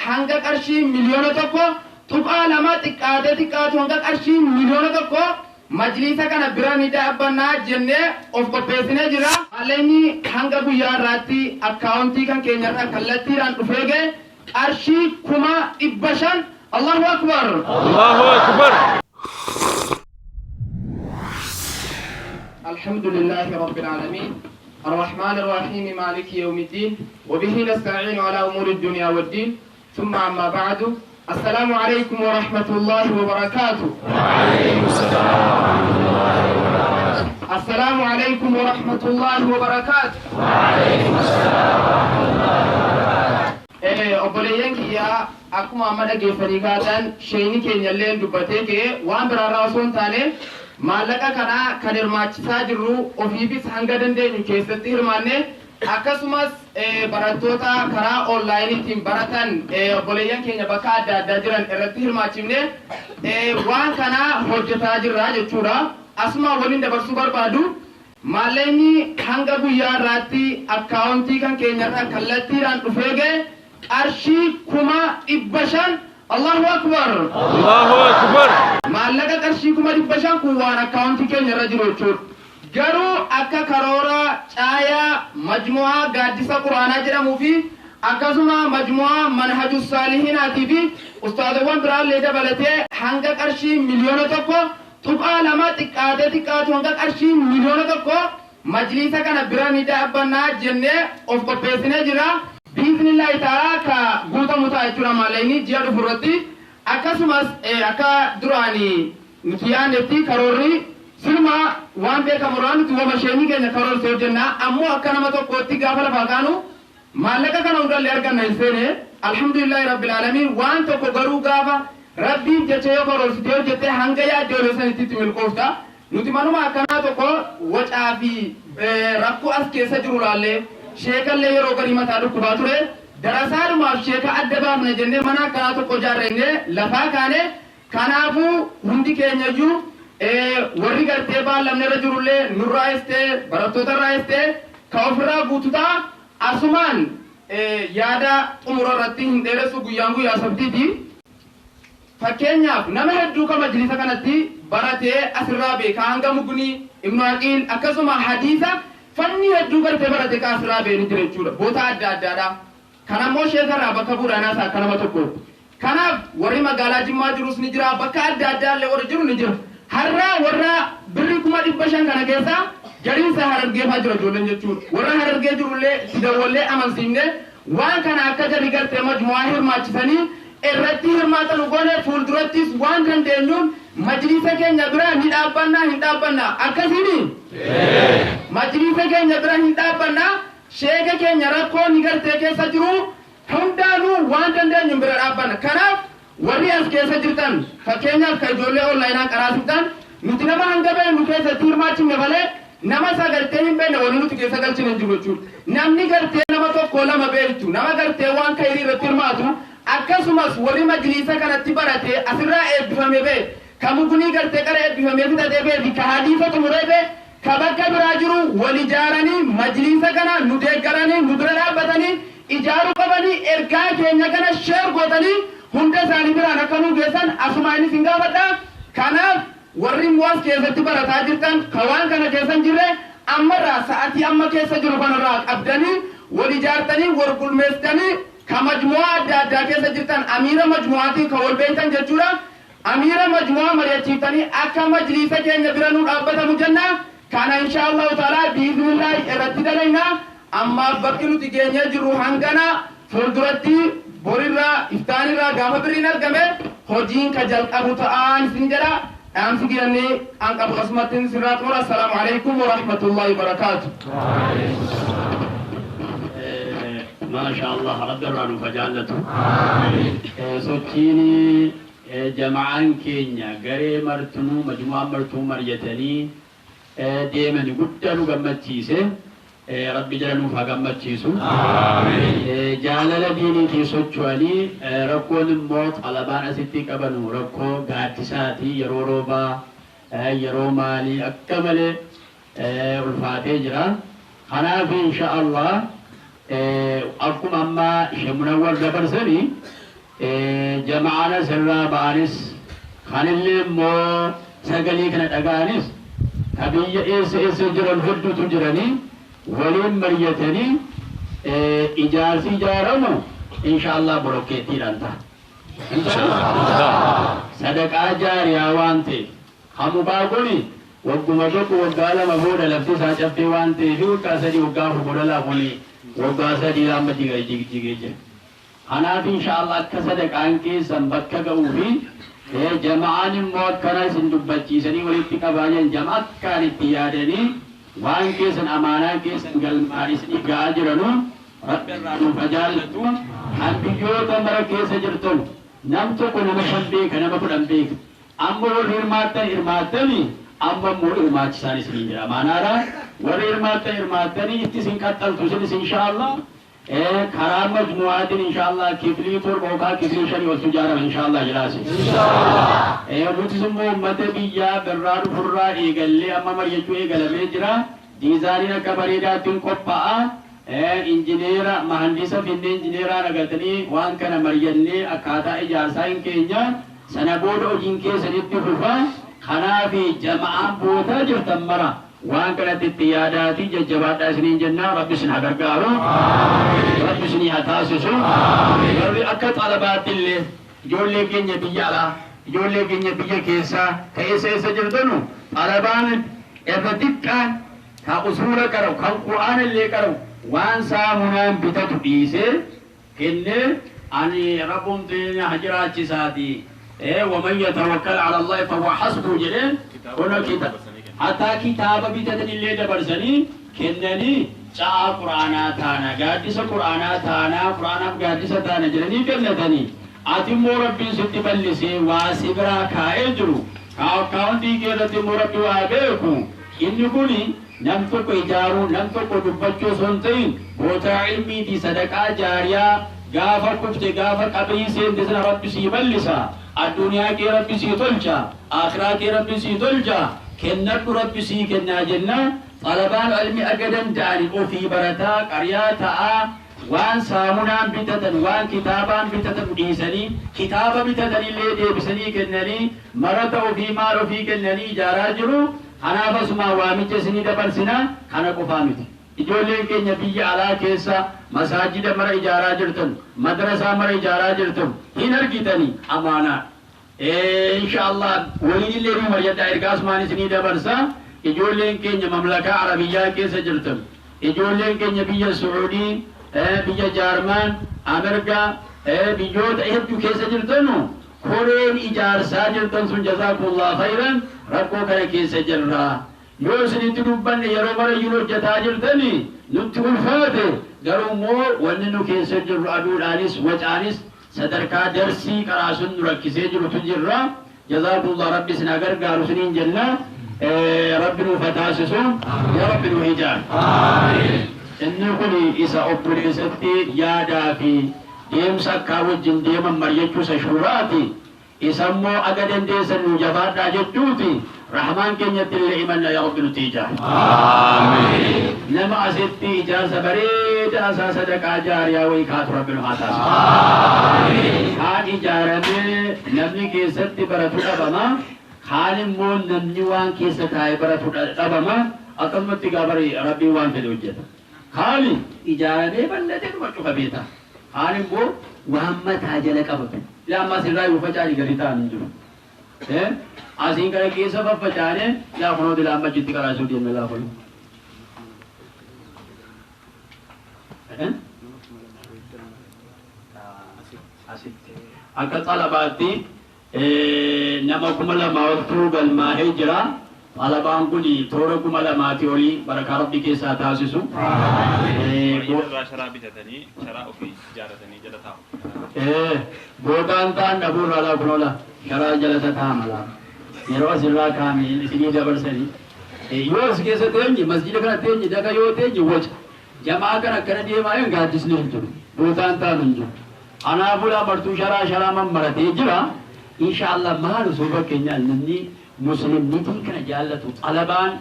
hanga qarshii 1.2 miliyoona xiqqaatee xiqqaatu hanga qarshii 1 miliyoona majliisa kana bira ni dhaabbannaa jennee of qopheessinee jira. Maallaqni hanga guyyaa irraatti akkaawuntii kan keenyarraa kallattiidhaan dhufee ga'e qarshii 500,000. Allahu akbar! Allahu akbar. الحمد لله رب العالمين الرحمن الرحيم مالك يوم الدين وبه نستعين على أمور الدنيا والدين ثم أما بعد، السلام عليكم ورحمة الله وبركاته. وعليكم السلام ورحمة الله وبركاته. السلام عليكم ورحمة الله وبركاته. وعليكم السلام ورحمة الله وبركاته. Obboleeyyan kiyyaa, akkuma amma dhageessanii kaatan, sheeyni keenya illee dubbatee ka'e, waan biraarraa osoo hin taane maallaqa kana kan hirmaachisaa jirru ofiifis hanga dandeenyu keessatti hirmaanne, akkasumas barattoota karaa onlaayiniitiin baratan obboleeyyan keenya bakka adda addaa jiran irratti hirmaachifne waan kana hojjetaa jirra jechuudha. Asuma waliin dabarsuu barbaadu, maallaqni hanga guyyaa irraatti akkaawuntii kan keenyarraa kallattiidhaan dhufee ga'e qarshii 500,000. Allahu akbar! Allahu akbar. Maallaqa qarshii 500,000 kun waan akkaawuntii keenya irra jiru jechuudha. Garuu akka karoora caayaa majmu'aa Gaaddisa Quraanaa jedhamuu fi akkasuma majmu'aa Manhaju Saalihinaatii fi ustaazawwan biraallee dabalatee hanga qarshii 1.2 miliyoona xiqqaatee xiqqaatu hanga qarshii 1 miliyoona majliisa kana bira ni dhaabbannaa jennee of qopheessinee jira. Biiznillaahi ta'aalaa ka guutamu ta'a jechuudha maallaqni ji'a dhufu irratti. Akkasumas akka duraanii nuti yaadnetti, karoorri silma waan beekamu irraa nuti wama sheenii keenya karoorsee hojjennaa, ammoo akka nama tokkootti gaafa lafaa kaanu maallaqa kana hundallee arganna hin seene. Alhamdulillahi rabbil aalamiin. Waan tokko garuu gaafa Rabbiif jecha yoo karoorsitee hojjette, hanga yaadde sanitti itti milkoofta. Nuti manuma akkanaa tokko wacaa fi rakkoo as keessa jiru laallee, sheekallee yeroo garii mataa dhukkubaa ture, darasaadhumaaf sheeka adda baafna jennee mana akkanaa tokko ijaarrennee lafaa kaane. Kanaafuu hundi keenyayyuu, warri gartee baallamne irra jirullee nurraa istee, barattoota irraa istee, ka ofirraa guutu ta'a. Asumaan yaada xumura irratti, hin dheeressu, guyyaan guyyaa sabtiiti. Fakkeenyaaf, nama hedduu ka majlisa kanatti baratee asirraa beeka, hanga Mugnii, Ibnu Aqiil, akkasuma hadiisa, fanni hedduu gartee barate ka asirraa beeni jira jechuudha, boota adda addaadha. Kan ammoo sheekarraa bakka bu'uudhaan akka nama tokko. Kanaaf warri magaalaa Jimmaa jirus ni jira, bakka adda addaa illee warri jiru ni jira. Har'a warra birrii 500,000 kana keessa gariin isaa Harargeefaa jira ijoolleen jechuudha. Warra Harargee jirullee itti dawwallee amansiifne, waan kana akka jarri gartee majmu'aa hirmaachisanii irratti hirmaatan goone. Fuuldurattis waan dandeenyuun majliisa keenya bira ni dhaabbannaa, hin dhaabbannaa? Akkasiini majliisa keenya bira hin dhaabbannaa. Sheeka keenya rakkoo ni gartee keessa jiru hundaanuu waan dandeenyu bira dhaabbanna. Kanaaf warri as keessa jirtan, fakkeenyaaf ka ijoollee onlaayinaan qaraasiftan, nuti nama hanga beeknu keessatti hirmaachifne malee nama isa gartee hin beekne wani nuti keessa galchine hin jiru jechuudha. Namni gartee nama tokko lama beektu, nama gartee waan kayrii irratti hirmaatu, akkasumas warri majliisa kanatti barate asirraa eebbifame bee, ka Mugnii gartee qara eebbifamee fixatee bee fi ka hadiisa xumuree bee, ka bakka biraa jiru, wal ijaaranii majliisa kana nu deeggaranii nu bira dhaabbatanii ijaaruu qabanii. Ergaa keenya kana share gootanii hunda isaanii biraan akka nu geessan asuma inni sin gaafadha. Kanaaf warri immoo as keessatti barataa jirtan, ka waan kana keessa hin jirre, ammarraa sa'atii amma keessa jiru kanarraa qabdanii wal ijaartanii wal gulmeessitanii, ka majmu'aa adda addaa keessa jirtan, amiira majmu'aatiin ka wal beektan jechuudha. Amiira majmu'aa mari'achiiftanii akka majliisa keenya bira nu dhaabbatamu jenna. Kana insha Allahu ta'ala biiznillaahi irratti dalayna. Ammaaf bakki nuti geenyee jirru hangana. Fuulduratti borirraa iftaanirraa gaafa birriin argame hojiin ka jalqabu ta'aan isin jedha. Dhaamsi kiyyannee an qabu asumatti sirraa xumura. Assalaamu alaikum warahmatullaahi wabarakaatu. Maasha Allah, Rabbi irraa nuuf haa jaallatu. Sochiin jama'aan keenya garee martinuu, majmu'aan martuu mari'atanii deemani guddaa nu gammachiise. Rabbi jala nuuf haa gammachiisu. Jaalala diiniitiin socho'anii, rakkoon immoo xalabaan asitti qabanu rakkoo gaaddisaati, yeroo roobaa, yeroo maalii akka malee ulfaatee jira. Kanaaf insha Allah akkuma amma Sheekh Munawwar dabarsanii Jama'aan asirraa ba'anis kanillee immoo sagalee kana dhaga'anis ka biyya eessa eessa jiran hedduutu jiranii waliin mari'atanii ijaarsi ijaaramu insha Allah bolokkeettiidhaan ta'a. Sadaqaa jaariyaa waan ta'eef hamukaa kuni wagguma tokko waggaa 2 booda lafti isaa cabbee waan ta'eef waggaa 3 waggaa 4 booda lafuni waggaa 3 amma jigee jira. Kanaaf insha Allah akka sadaqaan keessan bakka ga'uu fi jama'aan immoo akkana isin dubbachiisanii walitti qabaa jiran jama'a akkaan itti yaadanii waan keessan amaanaa keessan galmaan isinii ga'aa jiranu Rabbi irraa nuuf haa jaallatu. Kan biyyoota mara keessa jirtan nam tokko nama 5 beeka nama 10 beeka amma warri hirmaattan hirmaattanii amma immoo hirmaachisaan isiniin jira amaanaadha warri hirmaattan hirmaattanii itti isin qaxxaltu isinis insha Allah karaa majmu'aatiin insha Allah kiflii 7 yookaan kiflii 5 oltu ijaarama insha Allah jedhaasi. Nutis immoo uummata biyyaa birraa dhufurraa eegallee amma mari'achuu eegalamee jira. Diizaaniin akka bareedaatti hin qophaa'a. Injineera mahandisa finnee injineeraa argatanii waan kana mari'annee akkaataa ijaarsaa hin keenya sana booda hojiin keessanitti fufa. Kanaaf jama'aan bootaa jirtan mara waan kanatti itti yaadaatii jajjabaadhaa isiniin jenna. Rabbi isin haa gargaaru. Rabbi isinii haa taasisu. Warri akka xalabaatti illee ijoollee keenya biyya alaa ijoollee keenya biyya keessaa ka eessa eessa jirtanu xalabaan irra xiqqaan ka usuula qara'u kan qur'aana illee qara'u waan saamunaan bitatu dhiisee kennee ani rabbumti na jiraachisaati ومن يتوكل على الله فهو حسبه jedhee kun hataa kitaaba bitatan illee dabarsanii kennanii ca'aa qur'aanaa taana gaaddisa qur'aanaa taanaa qur'aanaaf gaaddisa taana jedhanii kennatanii ati immoo Rabbiin sitti bal'isee waa si biraa kaa'ee jiru akkaawuntii kee irratti immoo Rabbi waa beeku inni kuni nam tokko ijaaruu nam tokko dubbachuu osoo hin ta'in bootaa ilmiitii sadaqaa jaariyaa gaafa kufte gaafa qabrii seente sana Rabbi sii bal'isa addunyaa kee Rabbi sii tolcha akhiraa kee Rabbi sii tolcha kennadhu Rabbi sii kennaa jenna. Xalabaan ilmi aga danda'ani ofii barataa qariyaa ta'aa waan saamunaan bitatan waan kitaabaan bitatan dhiisanii kitaaba bitatanillee deebisanii kennanii marata ofii maal ofii kennanii ijaaraa jiru. Kanaaf asumaa waamicha isinii dabarsina. Kana qofaa miti, ijoolleen keenya biyya alaa keessa masaajida mara ijaaraa jirtan madrasaa mara ijaaraa jirtan hin argitanii amaanaa insha Allah waliinillee nu mari'adhaa ergaa asumaan isinii dabarsa. Ijoolleen keenya mamlakaa Arabiyyaa keessa jirtan ijoolleen keenya biyya Su'uudii biyya Jaarmaan Ameerikaa biyyoota hedduu keessa jirtanu koreen ijaarsaa jirtan sun جزاكم الله خيرا rakkoo kana keessa jirra yoo isinitti dubbanne yeroo marayyuu hojjetaa jirtani nutti ulfaate garuu immoo wanni nu keessa jirru aduudhaanis wacaanis sadarkaa darsii qaraasun nu rakkisee jirutu jirra. جزاكم الله rabbi isin haa gargaaru isiniin jenna. Rabbi nuuf haa taasisu yaa Rabbi nu ijaar. Inni kun isa obboleessatti yaadaa fi deemsa akkaa wajjin deeman mari'achuu isa shuuraati isa immoo aga dandeessan nu jabaadhaa jechuuti. Rahmaan keenyatti illee imanna yaa Rabbi nuti ijaar. Nama asitti ijaarsa bareedaa isaa sadaqaa jaariyaa wayii kaatu Rabbi nu haa taasisu. Kaan ijaaramee namni keessatti baratu dhabama kaan immoo namni waan keessa taa'ee baratu dhabama. Akkasumatti gaabari Rabbiin waan fedhe hojjeta. Kaani ijaaramee bal'atee dhuma cufa beeta kaan immoo waan mataa jala qabatu ila ammas irraa yoo facaani gadi ta'an hin jiru. Asiin kana keessa faffacaane laa kunoo dila amma achitti qaraasuu deemna laa kunoo. Asitti akka xalabaatti nama 2000 oltu galmaa'ee jira. Xalabaan kun toora 2000 olii barakaa Rabbi keessaa taasisu. Irraa sharaa bitatanii sharaa ofii ijaarratanii jala taa'u. Bootaan ta'an dhabuurraa laa kunoo laa sharaa jala taa'ama laa. Yeroo asirraa kaa'ame isinii dabarsanii. Yoo as keessa teenye masjida kana teenye daga yoo teenye waca. Jamaa kana akkana deemaa yoo gaaddisni hin jiru. Bootaan ta'an hin jiru. Kanaafuu laa martuu sharaa sharaa mammaratee jira. Insha Allah maal osoo fakkeenyaaf namni muslimnitiin kana jaallatu xalabaan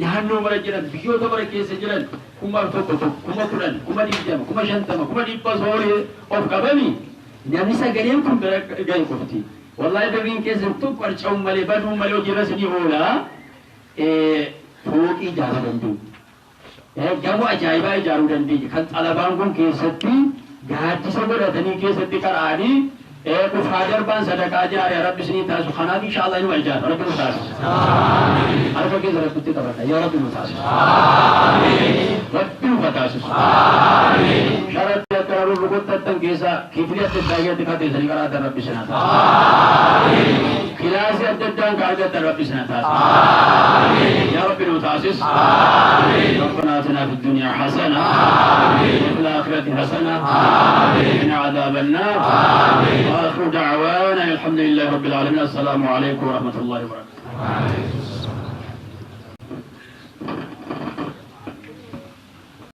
naannoo mara jiran biyyoota mara keessa jiran 1000 10,000 20,000 50,000 100,000 soorii of qabanii Namni sagaleen kun bira gahe qofti. Wallahi birriin keessan tokko harca'uun malee baduun malee hojiirra isinii oola. Fooqii ijaaruu dandeenyu. Gamoo ajaa'ibaa ijaaruu dandeenya. Kan xalabaan kun keessatti gaaddisa godhatanii keessatti qara'anii dhufaa darbaan sadaqaa jaariyaa Rabbi isinii taasisu. Kanaaf insha Allah inuma ijaara. Rabbi nu taasisa. Harka keessa Rabbitti qabadha. Yaa Rabbi nu taasisu. Rabbi nu taasisu. Sharatti akka rurrukuttattan keessa kifli adda addaa keessatti kateessanii qaraatan Rabbi isin haa taasisu. Kilaasii adda addaan ka argattan Rabbi isin haa taasisu. Yaa Rabbi nu taasis. ربنا آتنا في الدنيا حسنة وفي الآخرة حسنة وقنا عذاب النار. وآخر دعوانا الحمد لله رب العالمين. السلام عليكم ورحمة الله وبركاته.